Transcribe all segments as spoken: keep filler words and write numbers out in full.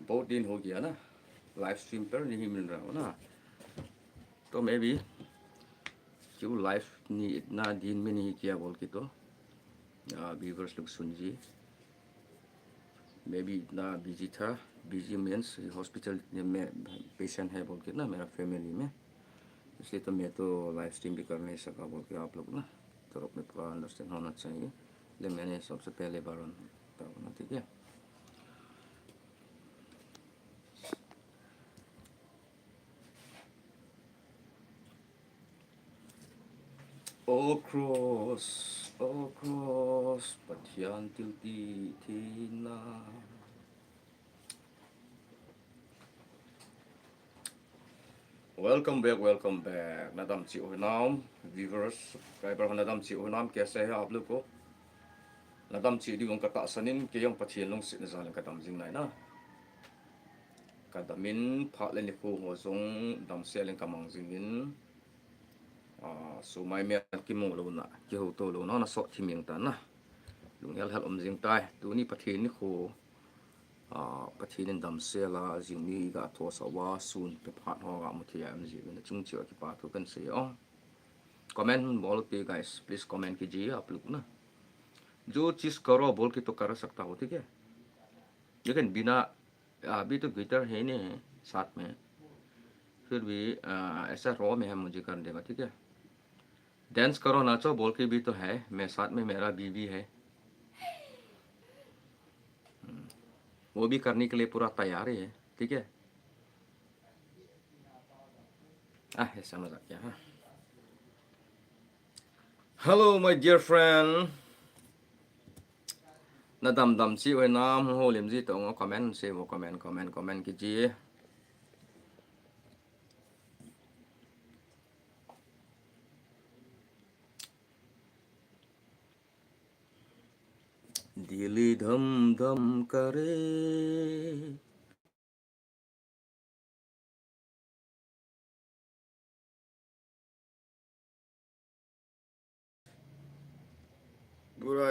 बहुत दिन हो गया ना, live stream पर नहीं मिल रहा हूँ ना, तो मैं भी क्यों live नहीं इतना दिन में नहीं किया बोल के तो आ, viewers लोग सुन जी। मैं भी इतना बिजी था, बिजी मीन्स हॉस्पिटल में पेशेंट है बोल के ना मेरा फैमिली में, इसलिए तो मैं तो लाइव स्ट्रीम भी कर नहीं सका बोल के आप लोग ना तरफ में पूरा अंडरस्टैंड होना चाहिए। ले मैंने सबसे पहले बार करना, ठीक है। O cross, O cross, Pathian thilti theina. Welcome back, welcome back. Nadam cheh u hinam, viewers, subscriber ho nadam cheh u hinam, kaise hai aap log ko? Nadam cheh diu jong katahsan in, kei jong Pathen lungsetna jal in kadam jing nai na. Kadam in phat le nikho ho jong damsel in kamang jing in. Ah, sumai mel kimu louna, kihouto louna, na sot thim jeng tan na. Lunghel hel um jing tai. Tuni Pathen nikho, ah, Pathen in damsel a, jing ni ga thosah uva, sun pe phat ho ga mu thei a um jing uvin, achung cheh uva kipa thu kahin sei e. Comment bol ute guys, please comment kijiye aap log na. जो चीज करो बोल के तो कर सकता हो, ठीक है? लेकिन बिना, अभी तो गिटार है नहीं है साथ में, फिर भी, आ, ऐसा रॉ में है, मुझे कर देगा, ठीक है? डांस करो नाचो बोल के भी तो है, मैं साथ में मेरा बीवी है, हम्म, वो भी करने के लिए पूरा तैयार है, ठीक है? आ, ऐसा मजाक किया, हाँ। Hello, my dear friend. Nadam dam cheh u hinam, houlim ji tong o, comment sei uvo, comment, comment, comment kiji. दिल धम धम करे। बुरा,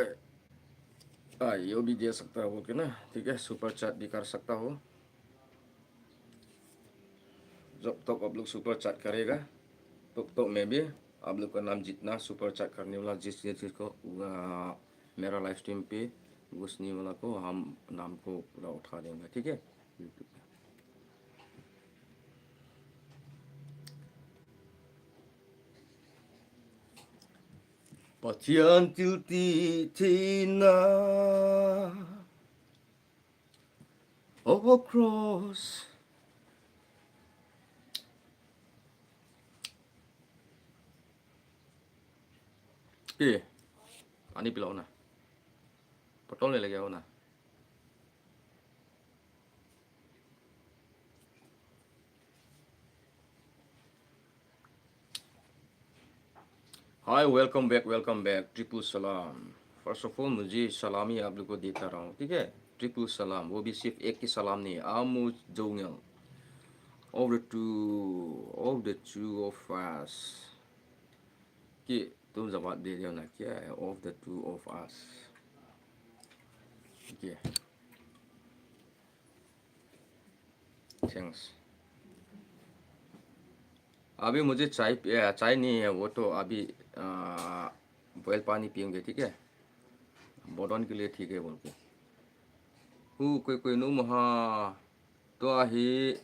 आ, यो भी दे सकता हो कि ना, ठीक है, सुपर चैट भी कर सकता हो। जब तक आप लोग सुपर चैट करेगा, तब तक मैं भी आप लोग का नाम जितना सुपर चैट करने वाला, जिस जिस को, आ, मेरा लाइव स्ट्रीम पे घुसने वाला को हम नाम को पूरा उठा देंगे, ठीक है? YouTube पे। Pathian thilti theina. O cross. ए, पानी पिलाओ ना। बोतल ले लेके आओ ना। Hi, welcome back, welcome back. Triple salam. First of all, मुझे सलामी आप लोग को देता रहा हूँ, ठीक है? Triple salam, वो भी सिर्फ एक ही सलाम नहीं है। Amu Jongel. Of the two, of the two of us. कि तुम जवाब दे रहे हो ना, क्या है? Of the two of us. Okay. Thanks. अभी मुझे चाय पी-, अ, चाय नहीं है, वो तो अभी, अ, बॉयल पानी पियेंगे, ठीक है? बोडन के लिए ठीक है बोल के। हु कोई कोई नु महा तो अही, अ,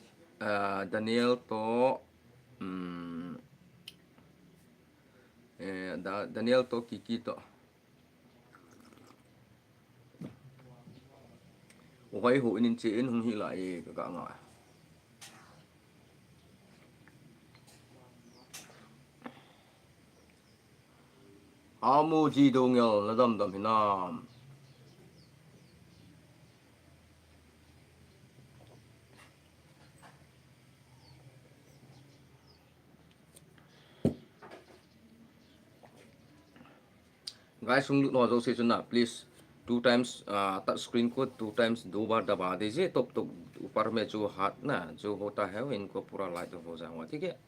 दानियल तो, उम, ए, दा-, दानियल तो किकी तो। Hoi ho in in che in hung hi lai ka nga. Amu ji Dongel na dam dam hinam. Guys, hung lut ho jouse chun na, please, two times, ah, touch screen ko two times दो बार दबा दीजिए, तब तो ऊपर में जो हाथ ना, जो होता है, वो इनको पूरा लाइट हो जाऊंगा, ठीक है?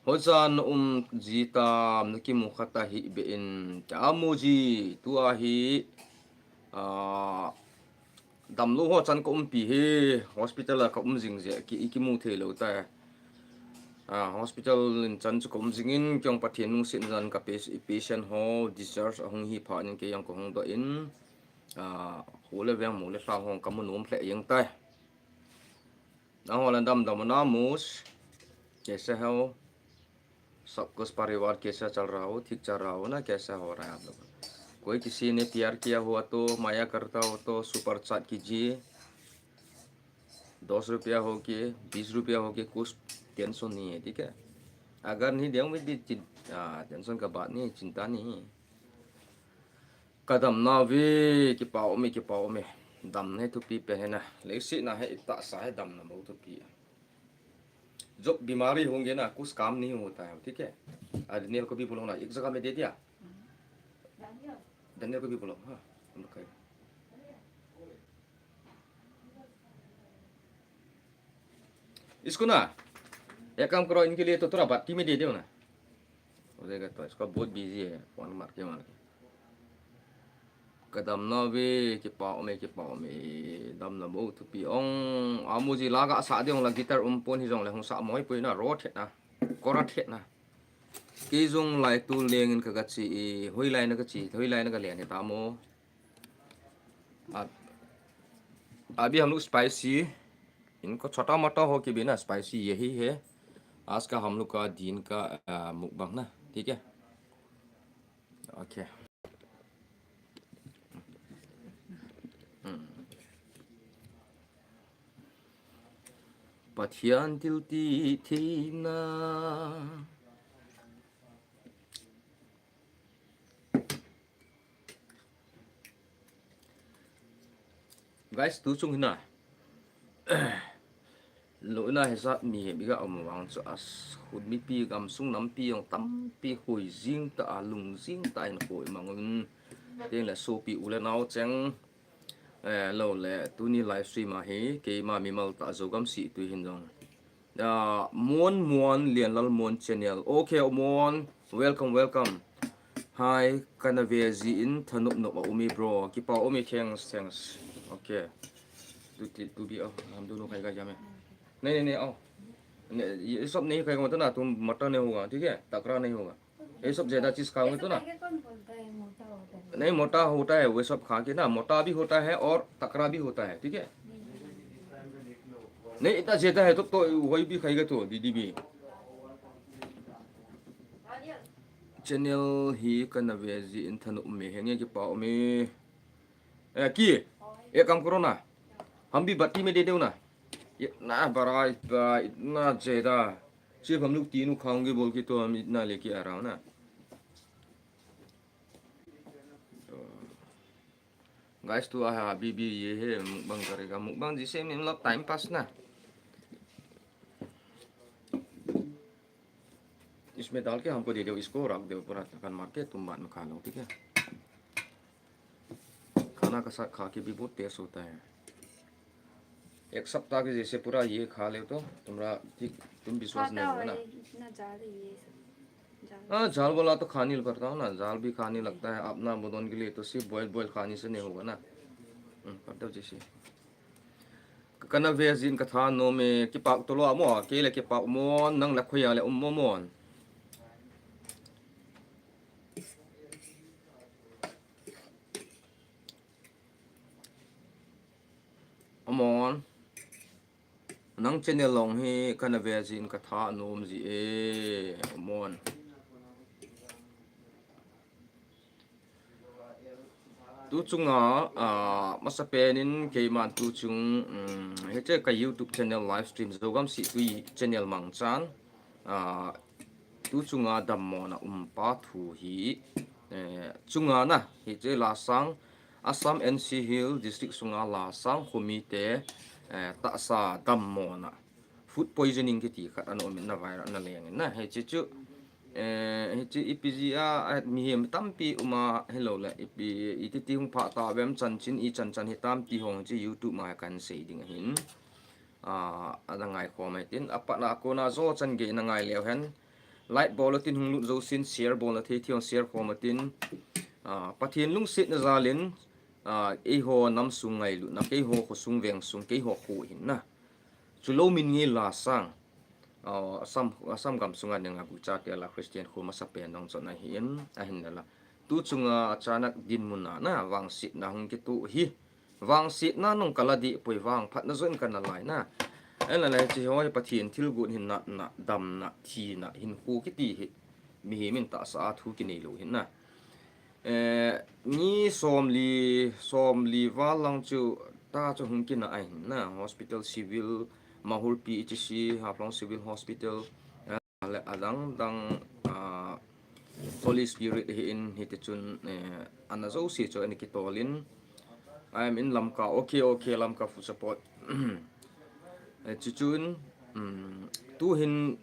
Hoijan um jita, naki mu khata hi be in, ta mu ji, tua hi, ah, Damlou ho chan ka umpi hi, hospital a ka um jing jeh, ki, i kimu thei lou tai. Ah, hospital in chan chu ka um jing in, kei jong Pathen lungsetna jal in ka pa-, patient ho discharge ahung hi phat in kei jong ka hung doh in, ah, kho le veng, mo le lha ho ka mu nom lheh jeng tai. Nangho le damdam un, Amos, kaisa ho, sab kuch parivar kaisa chal raha ho, thik chal raha ho na, kaisa ho raha hai aap log? कोई किसी ने प्यार किया हुआ तो, माया करता हो तो, सुपर चैट कीजिए। दस रुपया हो के, बीस रुपया हो के, कुछ टेंशन नहीं है, ठीक है? अगर नहीं देंगे भी चिं-, आ, टेंशन का बात नहीं है, चिंता नहीं है। Ka damnau ve, kipa um e, kipa um e. Damna hi thupi pen ahi na. Leiset a hi itahsa hi damna bou thupi. जब बीमारी होंगे ना, कुछ काम नहीं होता है, ठीक है? आ, डैनियल को भी बुलाओ ना, एक जगह में दे दिया। डैनियल को भी बुलाओ, हाँ, हम लोग का। इसको ना, एक काम करो, इनके लिए तो थोड़ा बाटी में दे दो ना। हो जाएगा तो, इसका बहुत बिजी है, फोन मार के, मार के। Ka damnau ve, kipa um e, kipa um e, damna bou thupi ong. Amos ji, la ga sa ding la, guitar um pon hijongle hung sa moi poi na, ro thet na, kora thet na. Kei jong lai tu leng in ka ga che e, hoilai na ka che, hoilai na ka len e tam o. Ab-, अभी हम लोग स्पाइसी, इनको छोटा मोटा हो के भी ना स्पाइसी यही है। आज का हम लोग का दिन का, आ, मुकबांग ना, ठीक है? OK. Hmm. Pathian thil ti theina. Guys, tu chung hin na. Lou na hijat mihem iga um vang chu as, khun mipi gamsung nampi jong tampi hoi jing ta a, lung jing ta in hoi mang un. Tin le sopi u le nao cheng, eh, lou le tuni live stream a hi, keima mimal ta Zogam si tu hin jong. Ah, Muan Muan, Lianlal Muan channel. OK, Muan, welcome, welcome. Hi, kana ve jin thanop nop a um e bro. Kipa um e, thanks, thanks. OK. Tu, tu, tu bhi, oh, hum dono khayega jam hai. Nahi, nahi, nahi, oh. Ne, ye sab nahi khayega, matlab na, tum mutton nahi hoga, theek hai? Takra nahi hoga. ये सब ज्यादा चीज खाओगे तो ना। खाके कौन बोलता है मोटा होता है? नहीं, मोटा होता है, वो सब खा के ना, मोटा भी होता है और तकड़ा भी होता है, ठीक है? नहीं, इतना ज्यादा है तो, तो वही भी खाएगा तो, दीदी भी। Channel hi kana ve jin thanop um e, henge kipa um e. Eh, ki, एक काम करो ना, हम भी बाटी में दे दो ना। इतना बड़ा, इतना, इतना ज्यादा। सिर्फ हम लोग तीनों खाओगे बोल के तो हम इतना लेके आ रहा हूँ ना। तो guys, तो आ, अभी भी ये है, mukbang करेगा। Mukbang जैसे मतलब time pass ना। इसमें डाल के हमको दे दो, इसको रख दो पूरा ढक्कन मार के, तुम बाद में खा लो, ठीक है? खाना के साथ खा के भी बहुत टेस्ट होता है। एक सप्ताह के जैसे पूरा ये खा ले तो तुम्हारा ठीक, तुम विश्वास नहीं खाता होगा ना। है, इतना ज्यादा ये सब, ज्यादा। हाँ, झाल वाला तो खा नहीं पड़ता हूँ ना, झाल भी खा नहीं लगता है। अपना बदन के लिए तो सिर्फ boil boil खाने से नहीं होगा ना। हम्म, कर दो जैसे। Kana ve jin ka thanom e, kipa um talo mo, kei le kipa um e, nang le khoiya le um mo mo. Amon. Nang channel long hi kana ve jin ka thanom ji e, amon. Tu chunga, ah, masapen in keiman tu chung, um, hiche ka YouTube channel live stream Zogam Situi channel mangchan, ah, tu chunga dammona um pa thu hi, eh, chunga na, hiche Lasang, Assam N C Hill District sunga Lasang khomi te, eh, tahsa dammona food poisoning kiti khat ana um in, na viral ana leng in na, hiche chu, eh, hiche ipi jeh a, a, mihem tampi um a, hilou le, ipi, iti ti hung pha ta vem chanchin, i chanchan hitam ti ho hiche YouTube ma kan sei ding ahin. Ah, ana ngai khom e tin, apat na kona jo chan gei na ngai leu hen. Like bol tin hung lut jousen, share bol na thei thei hung share khom e tin. Ah, Pathen lungsetna jal in, ah, eiho nam sung ngailutna, keiho khosung veng sung, keiho kho hin na. Chulou min ngei la sang. Ah, Assam, Assam gam sunga neng a gucha te la Christian kho masa pen dong chon ahi in, ahin la. Tu chunga achanak dinmun a na, vangsetna hung kitu hi. Vangsetna nung kala di poi vang phatna zon kana lai na. Ela lai chi hoi Pathen thilgon hin natna, damna, thina, hinkho kiti hi. Mihem in tahsa a thu kinei lou hin na. Eh, ni somli, somli val lang chu ta chu hung kina ahin na. Hospital civil, Mahur P H C, Haflong Civil Hospital, eh, le adang dang, ah, Holy Spirit hi in hiti chun, eh, ana jouse chu ana kitolin. I am in Lamka. Okay, okay, Lamka full support. Eh, chuchun, um, tu hin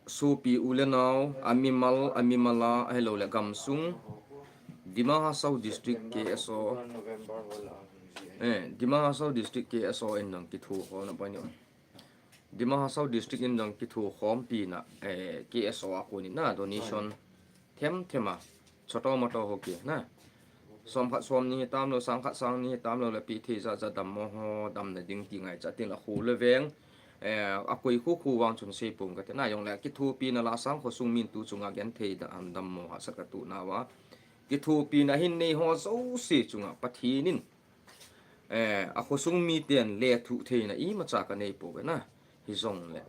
sopi u le nau, a mimal, a mimala, ahilou le gamsung, Dima Hasao District K S O. Eh, Dima Hasao District K S O in nang kithu ho na pa ni. Dima Hasao District in jong kithokhompi na, eh, K S O a kon in na donation them them a, choto moto ho ki na. Som khat som ni tam lou, sang khat sang ni tam lou le pi thei ja ja dammo ho, damna ding ti ngai cha tin la khu le veng. Eh, a koi khu khu vang chun sei pum ka te na jong le kithopi na la sang khosung min tu chunga genthei da am dammo hahsat ka tu na va. Kithopi na hin nei ho jouse chunga Pathen in eh, a khosung miten lethuh theina imacha ka nei pouve na. Hijongle,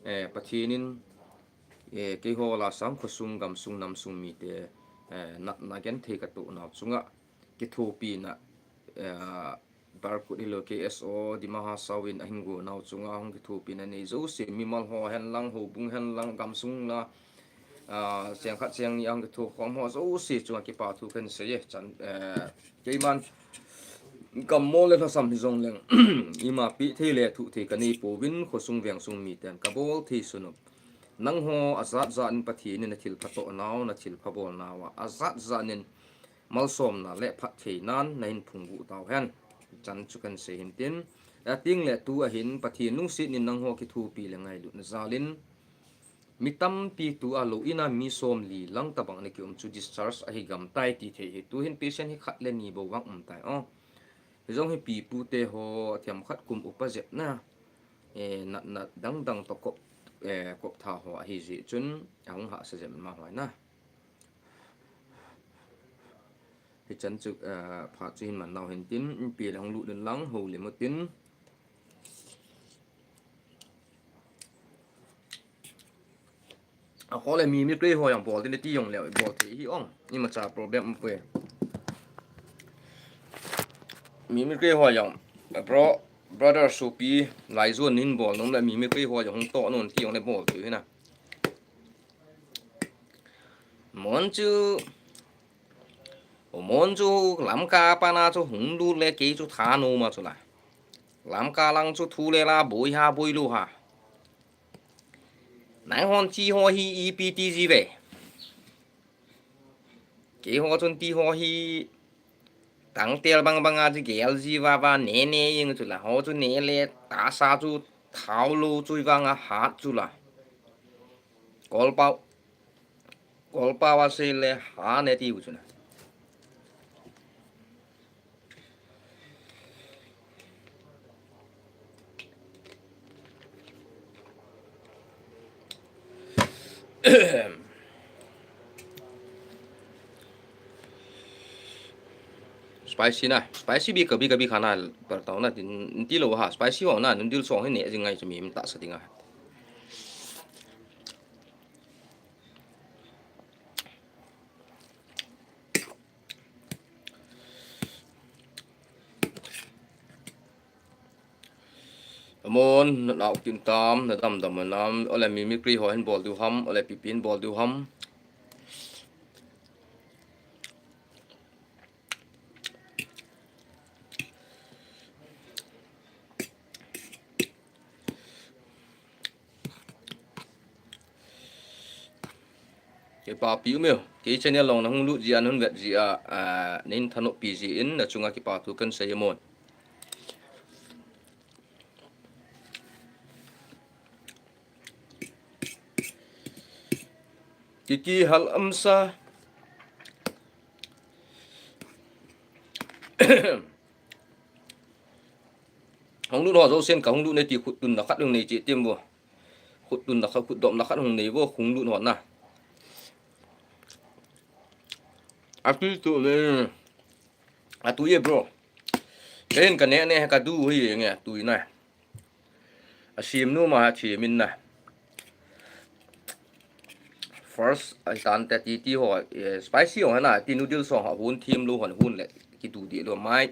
eh, Pathen in, eh, keiho la sang khosung gamsung namsung mite, eh, natna genthei ka toh nau chunga kithopi na, eh, Barkut hilou K S O, Dima Hasao in ahin go nau chunga hung kithopi na nei jouse mimal ho hen lang, houbung hen lang, gamsung la, ah, seng khat seng ni a hung kithokhom ho jouse chunga kipa thu kan sei e, chan, eh, keiman Gammo le lhasam hijongleng, ima pi thei lethuh thei ka nei pouvin khosung vengsung miten ka bol thei sun u. Nangho ajat jat in Pathen in na thilpha toh nau, na thilpha bol nau a, ajat jat in malsomna le phattheinan na hin phungvuh tau hen. Chan chu kan sei hin tin, ating le tu ahin Pathen lungset in nangho kithopi le ngailutna jal in, Mi tampi tu a lou in a mi somli lang tabang ana kium chu discharge ahi gam tai ti thei hi. Tu hin patient hi khat le ni bou vang um tai o. Hijong hi pipu te ho themkhat kum upa jep na, eh, natna dang dang toh kop, eh, kop tha ho ahi jeh chun ahung hahsa jep ma hoi na. Hichan chu, eh, phat chu hin man nau hin tin, pi le hung lut in lang ho le mo tin. A kho le mimicry ho jong bol tin ti jong le bol thei hi ong. Imacha problem um poi. Mimicry ho jong, bro, brother Supi, lai zuan nin bol nom le mimicry ho jong hung toh non ti jong le bol thei hi na. Mon chu, o mon chu Lamka pana chu hung lut le kei chu tha nom a chu la. Lamka lang chu thu le la boi ha boi lou ha. Nanghon ti ho hi ipi ti ji ve. Keiho chun ti ho hi tangtel bang bang a chu gel ji va va ne ne jeng chu la. Ho chu ne le tahsa chu thao lou chu vang a hat chu la. Kolpau. Kolpau a sei le ha ne ti u chu na. Spicy na, spicy bi kabi kabi khana par tau na tin ti lou ha, spicy ho na nun dil song hi ne jing ngai chu mi ta sa ding a. Amon, na nau tin tam, na dam dam nam, ole mimicry ho hin bol diu ham, ole pipi hin bol diu ham. Kipa pi u meu, kei channel long na hung lut ji a, na hung vet ji a, ah, na hin thanop pi ji in, na chunga kipa thu kan sei mon. Kiki hal amsa. Hung lut ho jousen ka hung lut nei ti khut tunna khat hung nei che tim vo. Khut tunna khat, khut domna khat hung nei vo, hung lut ho na. Ati tu le. Atu ye, bro. Ken ka ne ne ka du hi nge tu na. A sim nu ma chi min na. First, a tan te ti ti ho, eh, spicy ho na, ti noodles ho, hun thim lu hon, hun le, ki tu di lo, mai,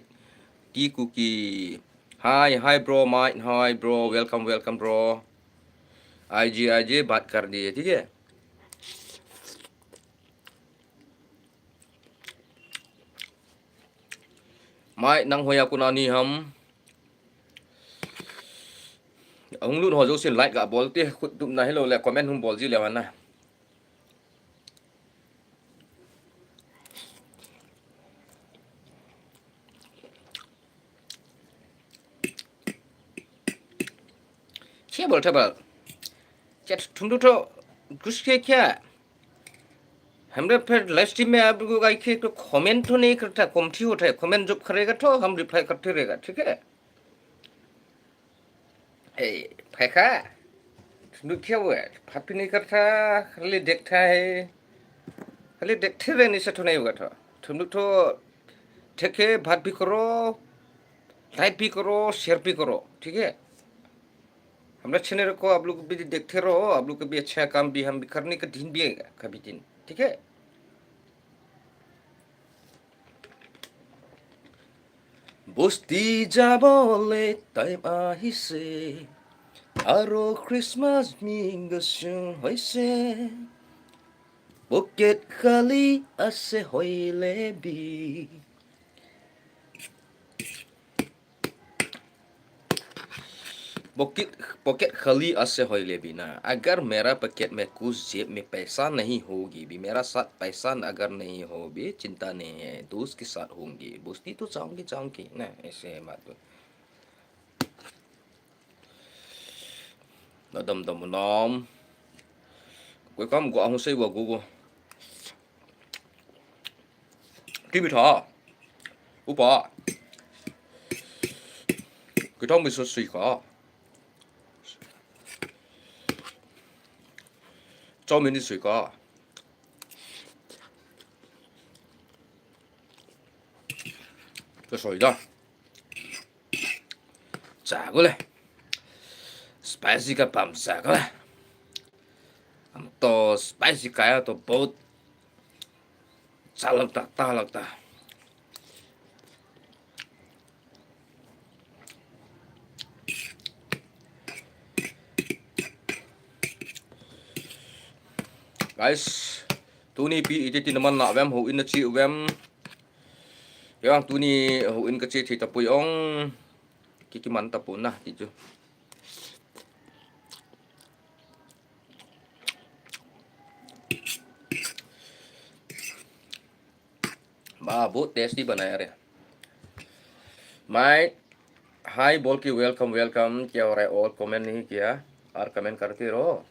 ti ku ki, hi, hi, bro, mai, hi, bro, welcome, welcome, bro. I G, I G, baat kar diye, theek hai? Mai, nang hoiya kona ni ham. Hung lut ho jousen like ga bol te, khut tumna hilou le comment hung bol ji le wana. Che bol tha bol. Che thum du tho, kus khe kya? Hamre phir live stream mein aap log ka ek ek comment to nahi karta, comment hi hota hai, comment jab karega to hum reply karte rahega, theek hai? Hey, phai kha. Thum log kya hua hai? Baat bhi nahi karta, khali dekhta hai. Khali dekhte rehne se to nahi hoga tho. Thum log to theek hai, baat bhi karo, like bhi karo, share bhi karo, theek hai? Hamra channel ko aap log bhi dekhte raho, aap log ka bhi achha kaam bhi hum bhi karne ka din bhi aayega, kabhi din, theek hai? Bosti jabole time ahise, aro Christmas minga sung hoise, pocket khali ase hoile bhi. Pocket, pocket khali ase hoile bhi na, agar mera pocket mein kuch jeb mein paisa nahi hogi bhi, mera saath paisa agar nahi ho bhi, chinta nahi hai, dost ke saath honge, bosti to jaungi jaungi na, aise baat to. Na dam dam nam. Koi kam go ahung sei wa go go. Ki mi tha. Upa. Ki thong mi so sui ka. Chow min ni sui ka. Ka soi da. Cha ko le. Spicy ka pam cha ko le. Hum to spicy kaya to bahut अच्छा लगता, अच्छा लगता. Guys, tuni ipi iti tina man na uvem, houin na che uvem. Kei vang tuni houin ka che thei tapoi ong. Ki, kiman tapon na ti chu. Ba, bahut tasty banaya re. Mai, hi bol ke welcome, welcome. Kya ho raha hai? Aur comment nahi kiya. Aur comment karte raho.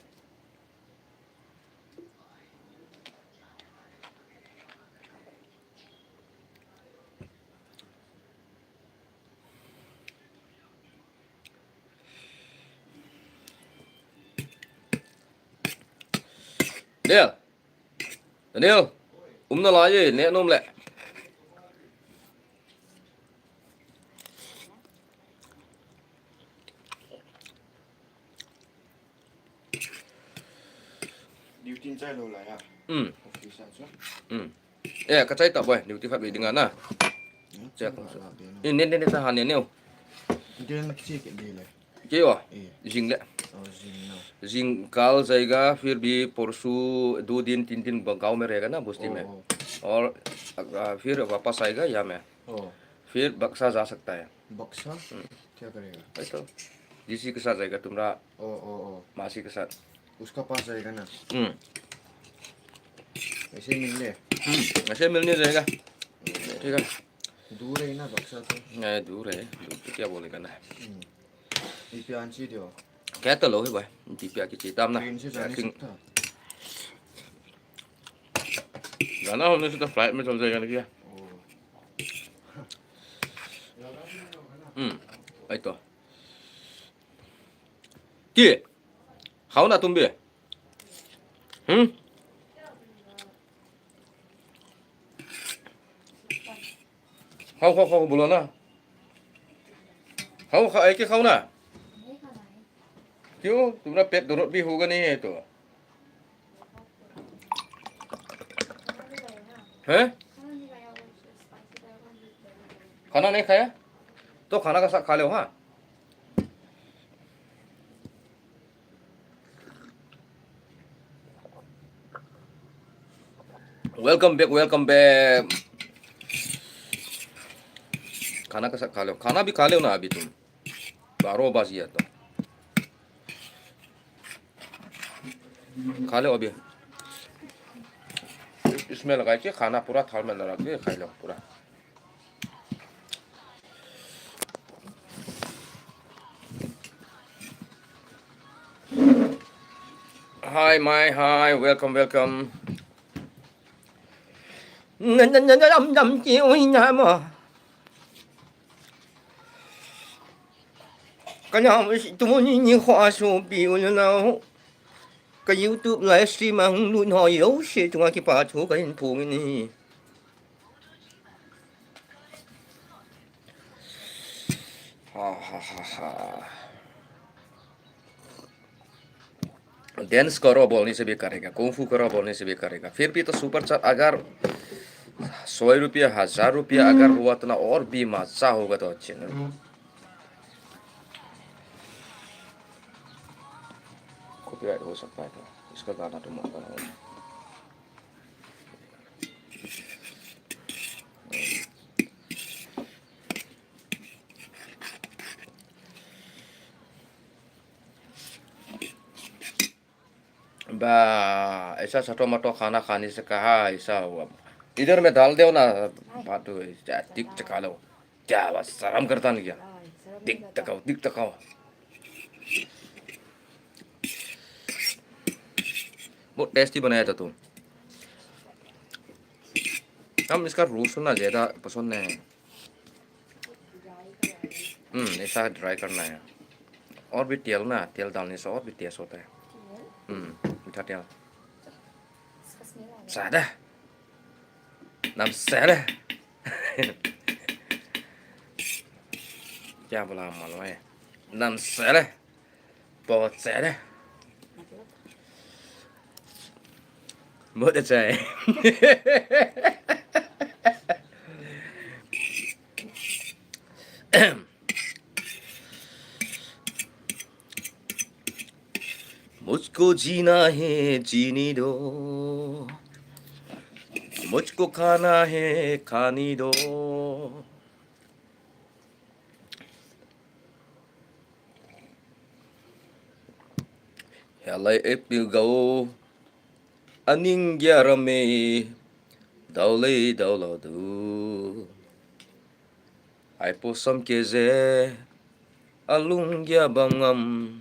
Daniel. Daniel. Um nalai e, neh nom le. Duty in chai lou lai a. Hmm. Office a chu. Hmm. Eh, ka chai ta boi, duty khat ve ding a na. Hmm, chai ta la be no. Eh, ne, ne, ne, ta ha ne, ne. Duty in chi ke de le. Kei o. Eh. Jing le. Oh, jing no. Jing kal jayega, phir bhi porsoo do din, tin din ba-, gaon mein rahega na, bosti mein. Oh, oh. Aur, ah, phir wapas aayega yahan mein. Oh. Phir Buxa ja sakta hai. Buxa? Hmm. क्या करेगा? वही तो। जीसी के साथ जाएगा तुम्हारा। ओ, ओ, ओ। मासी के साथ। उसका पास जाएगा ना? हम्म। ऐसे मिलने? हम्म, ऐसे मिलने जाएगा। ठीक है। दूर है ना बक्सा तो? नहीं, दूर है। दूर तो क्या बोलेगा ना? हम्म। ये प्यान ची दियो। क्या तो लो है भाई। ये प्या की चीता ना। ट्रेन से जा नहीं सकता? जाना होने से तो फ्लाइट में चल जाएगा ना क्या? ओ। Eto. Ki. Khao na tum be. Hmm? Khao, khao, khao, bula na. Khao, khao, ai ki khao na. Kyo, tumna pet dorot bi hoga nahi to. हैं? खाना नहीं खाया? तो खाना का साथ खा लो, हाँ। Welcome back, welcome back. खाना का साथ खा लो, खाना भी खा लो ना अभी तुम। बारह बज गया तो। खा लो अभी। इसमें लगा के खाना पूरा थाल में लगा के खा लो पूरा। Hi, my, hi, welcome, welcome. Ka nao si tumuni ni kho a sopi u le nao. Ka YouTube live stream a hung lut ho jouse chunga kipa thu kahin phong in ahi. Ha, ha, ha, ha. Dance करो बोलने से भी करेगा, कुंग फू करो बोलने से भी करेगा। फिर भी तो सुपर चैट अगर सौ रुपया, हजार रुपया अगर हुआ तो ना और भी मजा होगा तो अच्छे ना। कॉपीराइट हो सकता है तो इसका गाना तो मत बनाओ। बा, ऐसा सटो मटो खाना खाने से कहा ऐसा हुआ। इधर में डाल दो ना, बात हो, दिख चका लो। क्या बात, शर्म करता नहीं क्या? दिख तकाओ, दिख तकाओ। बहुत टेस्टी बनाया था तू। हम इसका रोस्ट ना ज्यादा पसंद नहीं है। हम्म, ऐसा ड्राई करना है। और भी तेल ना, तेल डालने से और भी टेस्ट होता है। हम्म, मीठा तेल। ज्यादा। Nam sere. क्या बोला मालूम है? Nam sere. बहुत sere. बहुत अच्छा है. मुझको जीना है जीने दो, मुझको खाना है खाने दो. Helai epil gao. Aning gya rame, daulei daulou du. Aipo sam ke je, alung gya bangam,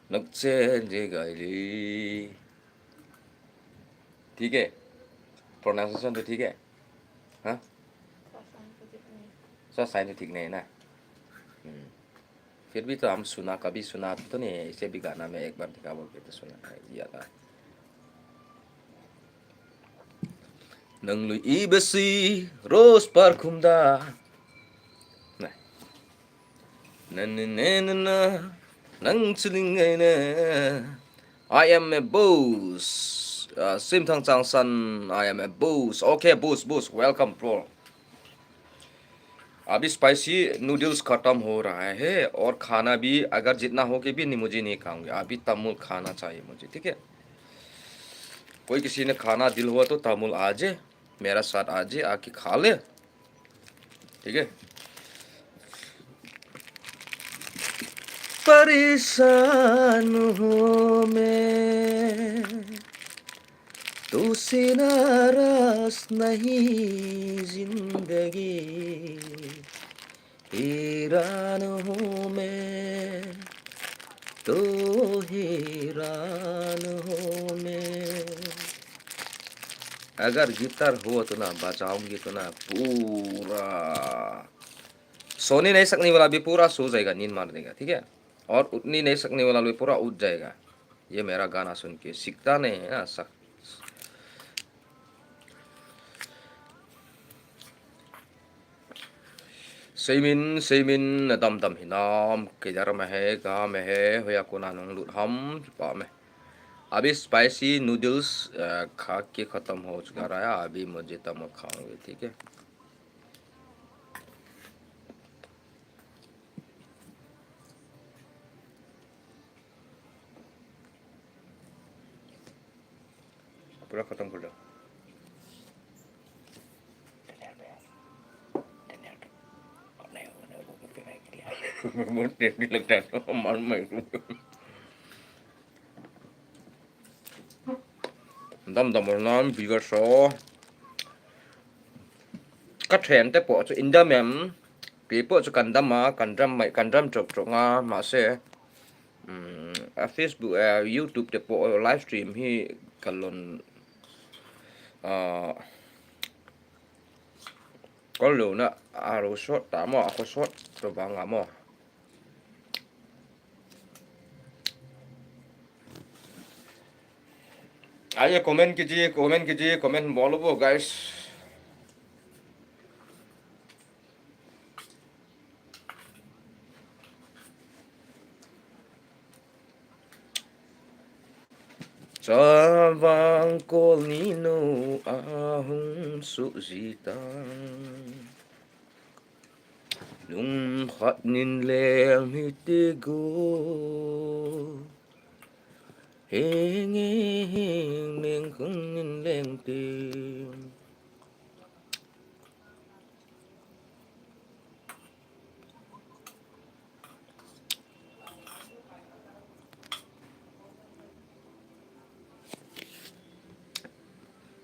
nakche je gaili. ठीक है? Pronunciation तो ठीक है? हाँ? सा साइन तो ठीक नहीं है ना? हम्म. फिर भी तो हम सुना, कभी सुना तो नहीं है, इसे भी गाना में एक बार दिखा बोल के तो सुना है, याद आ. Nang lui ibesi rose parfum da. Nah. Na, na, na, na, na. Nang chiling ngai na. I am a boss. Uh, Simthang Changsan, I am a boss. Okay, boss, boss. Welcome, bro. अभी spicy noodles खत्म हो रहा है और खाना भी, अगर जितना हो के भी नहीं, मुझे नहीं खाऊंगी. अभी तमुल खाना चाहिए मुझे, ठीक है? कोई किसी ने खाना दिल हुआ तो तमुल आ जाए, मेरा साथ आ जाए, आके खा ले, ठीक है? परेशान हूँ मैं, तुझसे नाराज नहीं जिंदगी. हैरान हूँ मैं, तो हैरान हूँ मैं. अगर गिटार हो तो ना, बजाऊंगी तो ना, पूरा सोनी नहीं सकने वाला भी पूरा सो जाएगा, नींद मार देगा, ठीक है? और उठ नहीं सकने वाला भी पूरा उठ जाएगा। ये मेरा गाना सुन के सीखता नहीं है ना, सक-, Seimin, seimin, na dam dam hinam, kei dar ma he, ga ma he, hoiya kona nung lut ham, pa me. अभी spicy noodles, अ, खा के खत्म हो चुका रहा है, अभी मुझे तमक खाऊंगी, ठीक है? पूरा खत्म कर दो। बहुत tasty लगता है, मालूम है। Dam dam nam viewers ho. Ka trend te po chu India mem. Pi po chu kan dam a, kan dam mai, kan dam chok chok nga ma se. Um, a Facebook, a YouTube te po live stream hi kalon. Ah, kol lo na, a ro sot ta mo, a ko sot to bang a mo. Aye, comment kiji, comment kiji, comment bol bo, guys. Chavang kol ni no ahung su ji tang. Lung khat nin leng hi ti gu. Hing hing meng kung nin leng ti.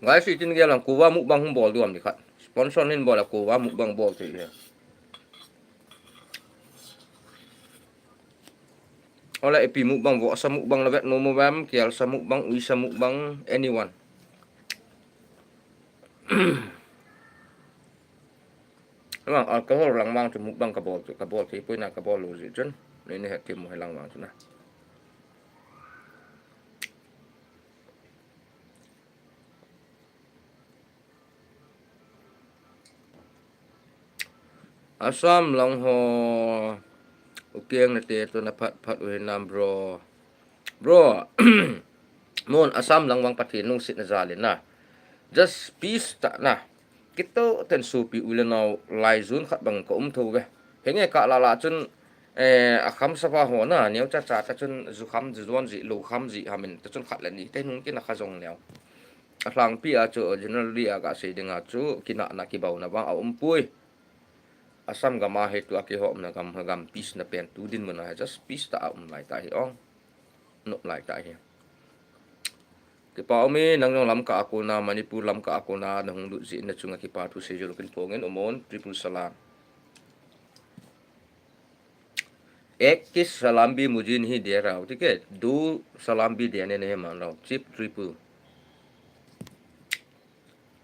Guys, itin gel lang kuva mukbang hung bol diu ham ni khat. Sponsor nin bol a kuva mukbang bol thei hi. Hola ipi mukbang, vohsa mukbang la vet nom uvem, kial sa mukbang, ui sa mukbang, anyone. Vang alcohol lang vang chu mukbang ka bol chu, ka bol thei poi na ka bol lou jeh chun. Nei nei het thei mo hi lang vang chu na. Assam lang ho, u keng na te to na phat phat u hinam bro. Bro, mon Assam lang vang Pathen lungset na jal in na. Just peace ta na. Kito ten sopi u le nao lai jun khat bang ka um tho ve. Henge ka la la chun, eh, a kham sava ho na, neo cha cha ta chun ju kham ju don ji, lo kham ji hamin ta chun khat le ni te nung kin a kha jong neo. A hlangpi a chu generally a ka sei ding a chu kinahna kibauna vang a um pui. Assam gam a hi tu a kihomna gam, gam peace na pen tu dinmun a hi just peace ta a um lai ta hi ong. Nop lai ta hi. Kipa um e, nang jong Lamka a kona, Manipur Lamka a kona, na hung lut jeh in na chunga kipa thu sei jong kin phong in, um on, triple salam. एक किस सलाम भी मुझे नहीं दे रहा हो, ठीक है? दो सलाम भी देने नहीं मान रहा हो, सिर्फ ट्रिपल।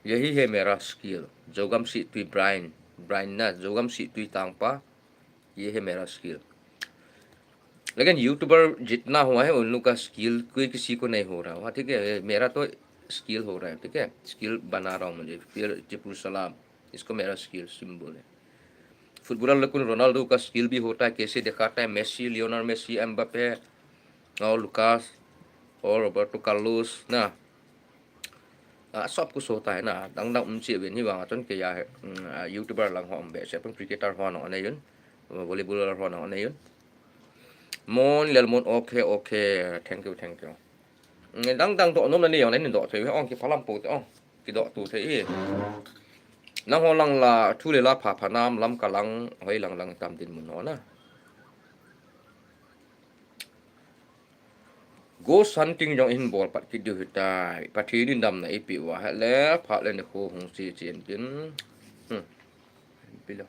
यही है मेरा स्किल। जोगम सी तुई ब्राइन, ब्राइन ना, जोगम सी तुई तांगपा, ये है मेरा स्किल। लेकिन यूट्यूबर जितना हुआ है, उन लोग का स्किल कोई किसी को नहीं हो रहा हुआ, ठीक है? ये मेरा तो स्किल हो रहा है, ठीक है? स्किल बना रहा हूँ मुझे। फिर ट्रिपल सलाम, इसको मेरा स्किल सिंबल है। फुटबॉलर लोग को रोनाल्डो का स्किल भी होता है, कैसे दिखाता है, मेसी, लियोनल मेसी, एम्बापे और लुकास और रोबर्टो कार्लोस ना। आ, सब कुछ होता है ना, dang dang um chi ven hi vang a chun kei a hi, um, आ, YouTuber lang ho um behseh pon, cricketer ho nong anei un, volleyballer ho nong anei un. Mon lel mon, okay, okay, thank you, thank you. Dang dang doh nom na ni jong le nin doh thei ve ong, kiphalam pou te ong, kidoh tu thei hi. Nangho lang la thu le la pha pha nam, Lamka lang hoi lang lang tam dinmun ho na. Ghost hunting jong hin bol pat kit diu hitai. Pathen in damna eipeh uva, hile phat le nikho hung che chen tin. Hmm. Pillow.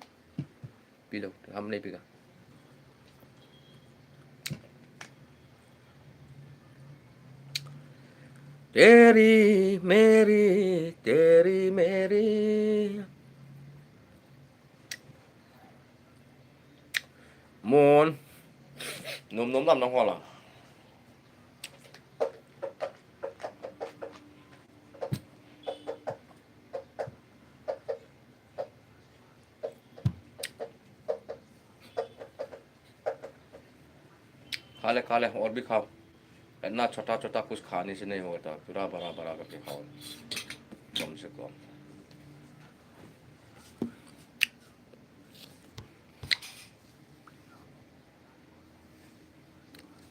Pillow. Ham nei pi ka. तेरी मेरी, तेरी मेरी। Mon. Nom nom lam nang ho la. खा ले, खा ले, और भी खाओ। इतना छोटा-छोटा कुछ खाने से नहीं होता, पूरा बड़ा-बड़ा करके खाओ, कम से कम।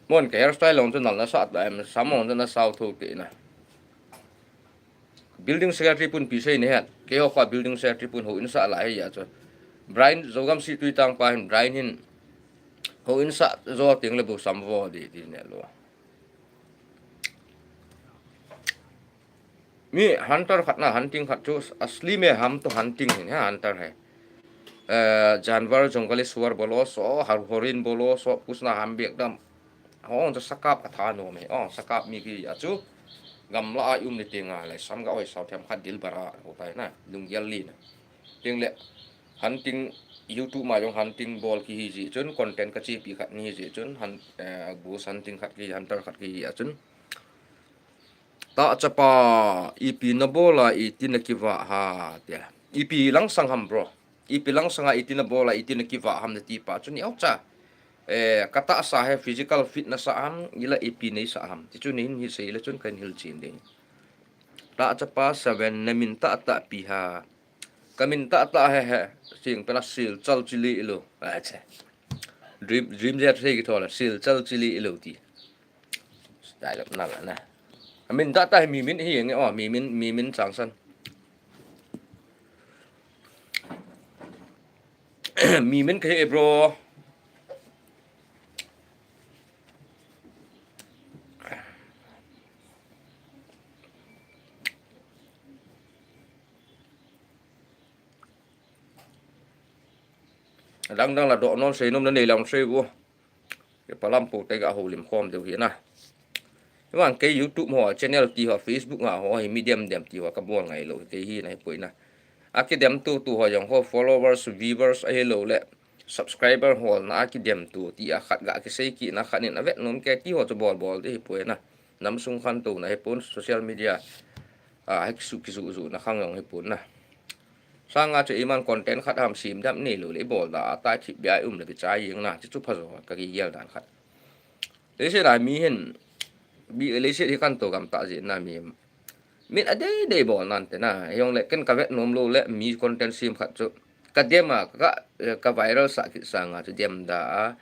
Mon, ka hairstyle jong chu nal nasa ta em, sam jong chu nasa tho te na. Building secretary pun pi sei ni het. Keiho kha building secretary pun houin sah lai hi a chu. Brian Zogam si tui tang pa hin, Brian hin houin sah jo teng le bu sam vo di, di ne lo. Mi hunter khat na, hunting khat chu asli me ham to hunting hin he hunter he. Eh, janwar jungle suar bolo so, har horin bolo so, pusna ham bek dam. Hong chu sakap ka tha nom e. Oh, sakap mi ki a chu. Gamla a um ni te nga le sam ga oi sau them khat dil bara ho tai na. Lunggel li na. Ting le hunting YouTube ma jong hunting bol ki hi ji chun content ka chi pi khat ni hi ji chun han, eh, goose hunting khat ki hunter khat ki hi a chun. Ta chapa ipi na bola iti na kiva ha tia. Ipi lang sang ham bro. Ipi lang sanga iti na bola iti na kiva ham na ti pa chu ni au cha. Eh, ka tahsa he physical fitness a ham, ila ipi nei sa ham. Ti chu nin hi sei le chun kan hil chin ding. Ta chapa seven na min ta ta pi ha. Ka min ta ta he he. Sing pela sil chal chili ilo. A che. Dream, dream je thei ki thola sil chal chili ilo ti. Style na la na. A min ta ta he mi min hi nge o mi min, mi min chang san. Mi min ka hi bro. Dang dang la doh non sei nom na nei lang sei bu. Ke palam po te ga ho lim khom deu hi na. Vang ke YouTube ho channel ti ho Facebook nga ho hi medium dem ti ho ka bol ngai lo ke hi na hi poi na. A ki dem tu tu ho jong ho followers, viewers a hi lo le subscriber hol na a ki dem tu ti a khat ga ki sei ki na khat nin a vet nom ke ti ho chu bol bol de hi poi na. Nam sung khan tu na hi pon social media. A hi ki su ki su su na khang jong hi pon na. Sanga chu iman content khat ham sim dam nei lo le bol da a tai thip bia um le bi chai jing na chu chu pha jo ka ki gel dan khat. Leiset a mi hin, mi leiset hi kan to gam ta jin na mi. Min a dei dei bol nan te na, jong le ken ka vet nom lo le mi content sim khat chu. Ka dem a, ka, ka viral sa ki sanga chu dem da a,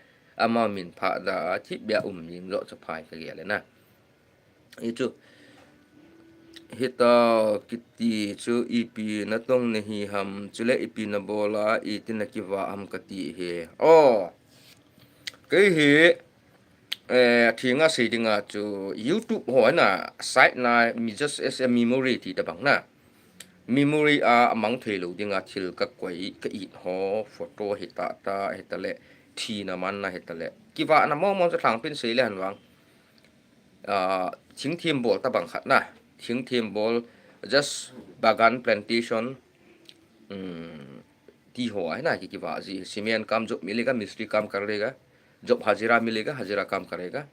ama min pha da a, thip bia um jing lo chu phai ka gel na. I chu. Hita kiti chu ipi na tong na hi ham, chule ipi na bola, iti na kiva ham kati hi. Oh. Kei hi, Eh, thinga sei dinga chu YouTube ho na site na mi just as a memory ti ta bang na. Memory a mang thei lo dinga thil ka koi ka it ho photo hi ta ta hi ta le thina man na hi ta le. Kiva na mo mo chu thlang pin sei le han vang. Ah, thing thim bol ta bang khat na. Thing thim bol just bagan plantation. Um, ti ho a hi na ki kiva ji cement kam job milega mistri kam karega job hajira milega hajira kam karega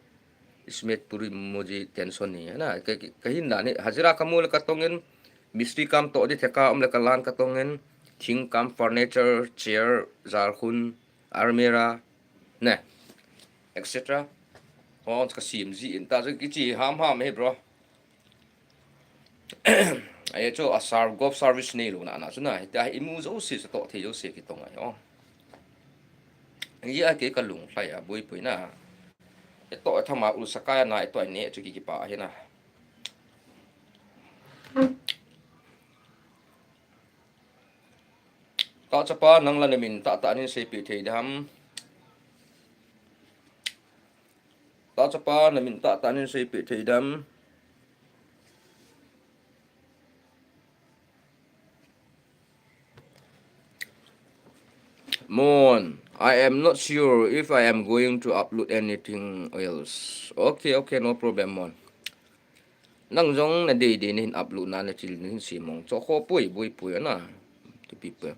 ismet puri muji tension ni na ka hin na ni hajira kamu le katongin mistri kam to di theka um le kalan katongin thing kam furniture chair jarkhun almirah ne et cetera. Hon ka sim ji in ta chu kichi ham ham he bro. Ai chu a serve gov service nei lo na na chu na hita imu jo se sa to the jo se ki tong ai o. Ai a ke ka lung hlai a bui pui na. E to thama ul sakai na e to ne chu ki ki pa he na. Ta chapa nang la na min ta ta nin sei pi thei dam. Ta chapa na min ta ta nin sei pi thei dam. Mon, I am not sure if I am going to upload anything else. Okay, okay, no problem, Mon. Nang jong na dei dei na hin upload na na chil na hin simong. Cho kho pui, bui pui na. To people.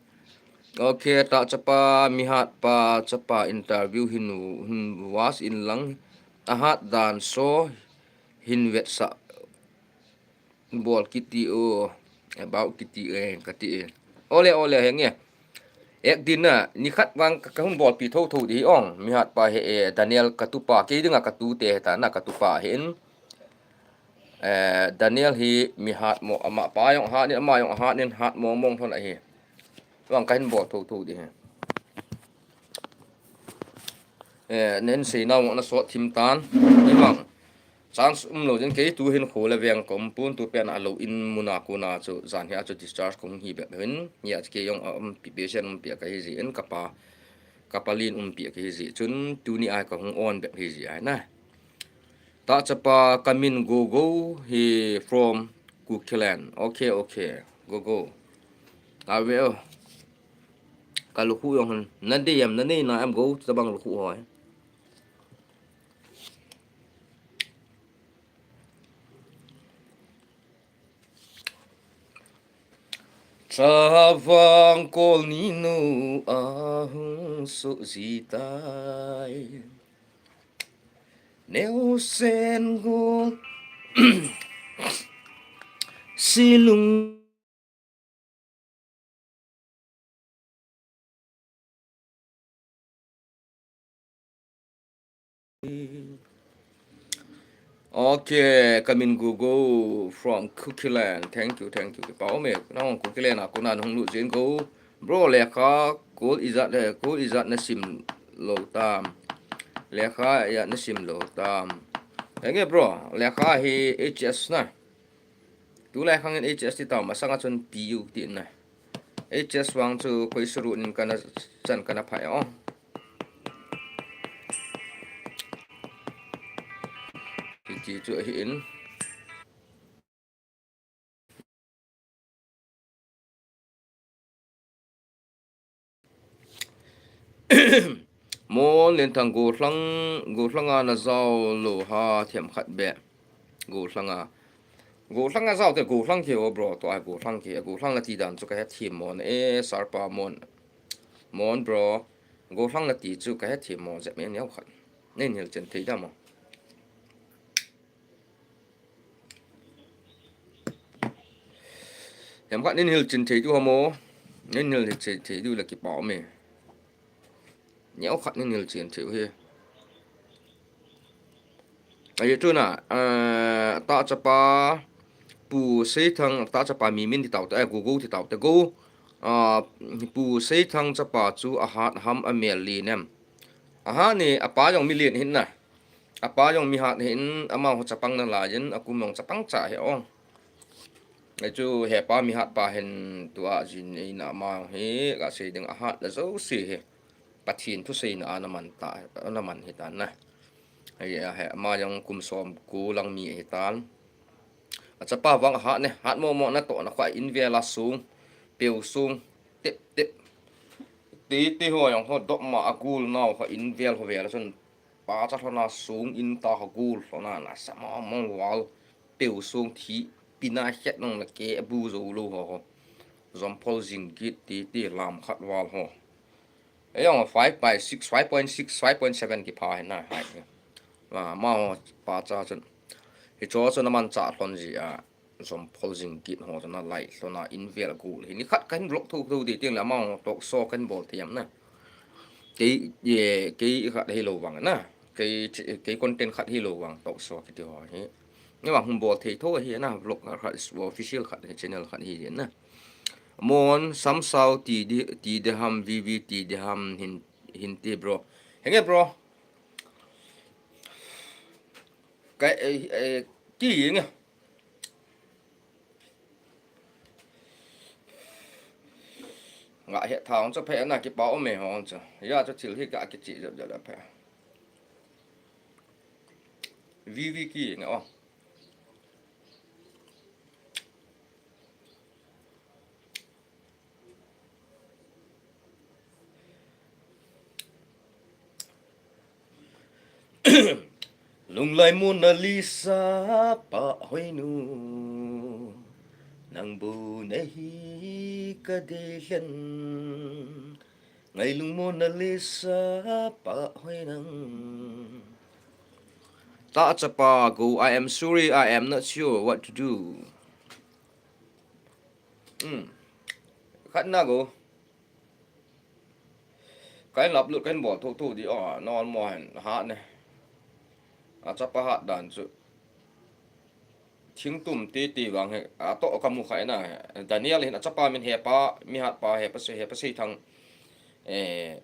Okay, ta chapa, mihat pa chapa interview hin, hin was in lang. Ahat dan so hin vetsah bol kiti o, about kiti e, kati e. Ole, ole, henge. Ek din na, nikhat vang ka, ka hung bolpi thotho di ong, mihat pa he e, Daniel katupa, kei dinga katute heta na katupa hin. Eh, Daniel hi mihat mo, ama pa jong hat nin, ama jong hat nin, hat mong mong thon ahi. Vang ka hin bol thotho di he. Eh, nen sei nau na sot thim tan. Ni vang. Chance um lo jin kei tu hin kho le veng kom pun tu pen a lo in muna kona chu jan hi a chu discharge kong hi bek hin. Ni a chu kei jong a um pi patient um pi ka hi ji in kapa. Kapa lin um pi ka hi ji. Chun tuni a ka hung on bek hi ji ai na. Ta chapa kamin Gogo hi from Kukiland. Okay, okay. Gogo. Ave o. Ka lukhu jong hin. Na dei em, na nei na em go, tabang lukhu hoi. Chavang kol ni nu ahung su ji tai. Neo sen go silung. Okay, kamin Gogo from Kukiland. Thank you, thank you. Kipa um e, nang Kukiland a kona hung lut jin go. Bro, lekha, kol ijat, eh, kol ijat na sim lo tam. Lekha ijat na sim lo tam. Henge bro, lekha hi H S na. Tulai khang in H S ti tao, masanga chun P U ti na. H S vang chu koi suru nin kana chan kana phai o. Hiti chu ahi in. Mon Lenthang, Gollhang, Gollhang a na jao lou ham themkhat beh. Gollhang a. Gollhang a jao te, Gollhang kei o bro, tua Gollhang kei, Gollhang na ti dan chu ka hethem mo na e, Sarpa Mon. Mon bro, Gollhang na ti chu ka hethem mo jep me neo khat. Nei hil chen thei da mo. Themkhat nei hil chen thei diu ham o. Nei hil chen thei diu le kipa um e. Neo khat nei hil chen thei u hi. Ahi tuna, eh, ta chapa, Pu Seithang, ta chapa mi min ti tau te, eh, Gogo ti tau te, Go. Ah, Pu Seithang chapa chu ahat ham amel lien em. Ahat ni, apa jong mi lien hin na. Apa jong mi hat hin, amaho chapang na lai in, akum jong chapang cha hi o. Ei chu hepa mi hat pa hin tua jin ei na ama hi, ka sei ding ahat na jouse hi. Pathen thuseina a na man ta, na man hi tan na. Hei a he, ama jong kum som ko lang mi hi tan. Achapa vang ahat ne, hat mo mo na to na khoi in vel a sung, peu sung, tep tep. Ti ti ho jong ho dop ma a gul nau ho in vel ho vel a chun. Pa cha lhona sung in ta ho gul lhona na sa mo mo wal, peu sung thi, pina het nong na ke bu zo lo ho ho. Jomphol jing kit ti ti lam khat wal ho. Ei jong five by six, five point six, five point seven kipha hi na hai. Ma, ma ho pa cha chun. Hi cho chun aman cha lhon ji a. Jomphol jing kit ho chun a lai lhona in vel gul. Hi ni khat ka hin vlog thotho di ting le ama ho talk show ka hin bol thei am na. Kei, ye, kei khat hi lo vang na. Kei, kei content khat hi lo vang talk show kiti ho hi. Ni vang hung bol thei tho hi na vlog khat official khat hi channel khat hi na. Mon, Samsau, ti di, ti di ham, V V ti di ham, hin, hin ti bro. Henge bro. Ka, eh, eh, ki nge. Nga he thang chu phe na kipa um e hong chu. Ya chu thil hi ka kichi jap jap phe. V V ki nge o. Lunglai Mona Lisa pa hoinu, nang bu na hi ka dei hlen. Ngailung Mona Lisa, pa hoi nang. Ta chapa go, I am sorry, I am not sure what to do. Hmm. Khat na go. Kahin lap lut, kahin bol tho tho di, oh, normal hen, hat ne. A chapa hat dan chu. Thingtum titi vang hi, atoh kamu khai na. Daniel hin a chapa min hepa, mi hatpa, hepa sei, hepa sei thang. Eh,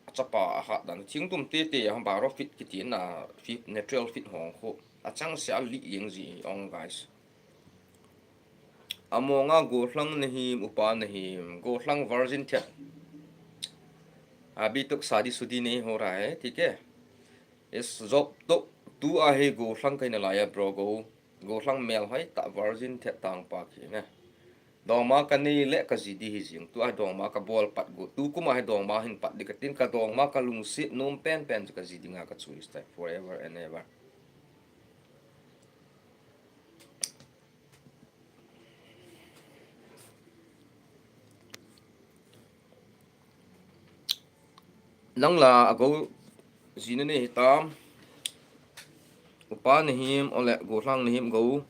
a chapa a hat dan. Thingtum titi a hong baro fit kiti na, fit, natural fit hong khu. A chang sia li yeng ji ong, guys. Amonga gollhang nahim, upa nahim, gollhang virgin thet. Abhi tok shaadi shudi nahi ho raha hai, theek hai? Is job to, tu ahi gollhang kahi nalai a bro go. Gollhang mel hai ta virgin thet tang pa ki ne. Dongma kanei le kaji di hi jing. Tu ahi dongma kabol pat go. Tu kum ahi dongma hin pat di katin, kadongma kalungset nom pen pen chu kaji dinga ka choice tai forever and ever. Nang la a go ji nanei hitam. Upa nahim, ole gollhang nahim go.